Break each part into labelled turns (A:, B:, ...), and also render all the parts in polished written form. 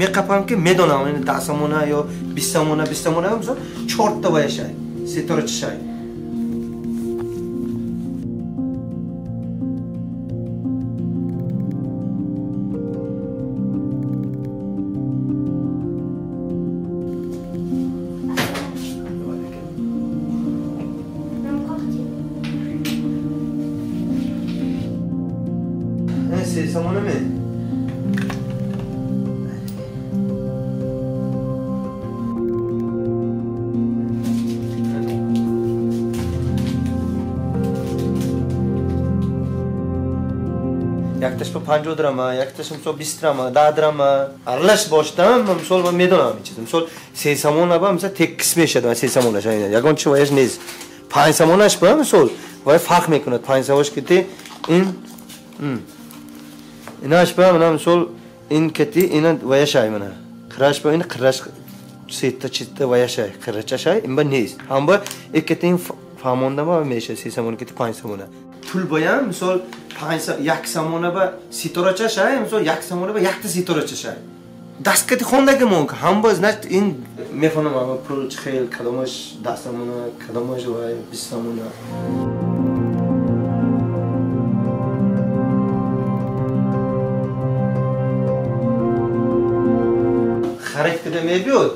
A: Меқапам ки медонам ин 10 сомона ё 20 сомона, 20 сомона мисол 4 та ваяшай, сетора чишай. Якташ ба 50 драма, якташ мисол 20 драма, 10 драма. Аралаш бошдам, мисол ман медонам ин чиз. Мисол 3 сомона ба мисол текс мешад, 3 сомонаш айна. Ягон чи ваяш нест. 5 сомонаш ба мисол вай фарқ мекунад. 5 сомонаш ки ин инаш ба мана мисол ин кати ина ваяш ай мана. Қираш ба ин қираш сета чита ваяш ай, қирачаш ай, ин ба нест. Ҳам ба иккати ин фаҳмондама мешад 3 сомона кати 5 сомона. Пул боям мисол 1 сомона ба ситорача шай, мисол 1 сомона ба якта ситорача шай. Дасткати хондаги мон ҳам ба значит ин мефаҳмам ама пул чӣ хел кадомаш 10 сомона, кадомаш вай 20 сомона. Харид кида мебиёд,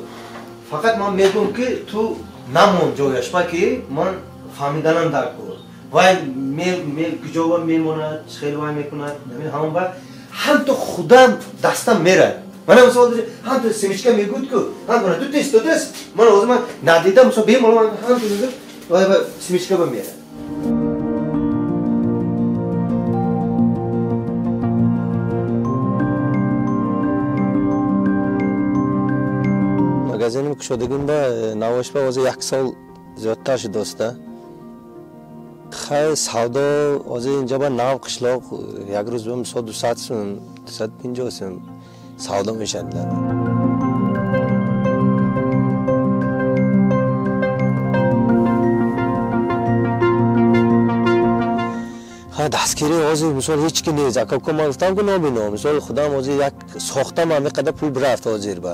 A: фақат ман мегӯм ки ту намон ҷояш, ба ки ман фаҳмиданам дар кор. Вай куҷо мемонад, чӣ хел вай мекунад, ҳамон ба ҳам то худам дастам мерад. Мана мисол ҳам то семечка мегӯд ку, ҳам мана дута истодааст, ман ҳозир ман надидам, мисол бемалол ман ҳам то вай ба семечка ба мерад. Магазиним кушодагим ба навош ба ҳозир як сол зиёдтар шудааст. Хай савдо ҳозир инҷа ба нав қишлоқ як рӯз ба мисол 200 сум, 250 сум савдо мешавад. Хай дастгирӣ ҳозир мисол ҳеҷ ки нест. Ака ман гуфтам ки нобино, мисол худам ҳозир як сохтам ҳамин қадар пул рафт ҳозир ба.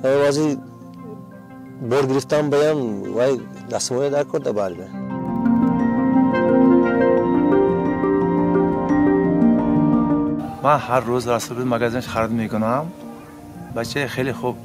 A: Ҳозир бор гирифтам баям вай дастмоя дар кор да бале.
B: Ман ҳар рӯз расул магазинаш харид мекунам. Бачаи хеле хуб.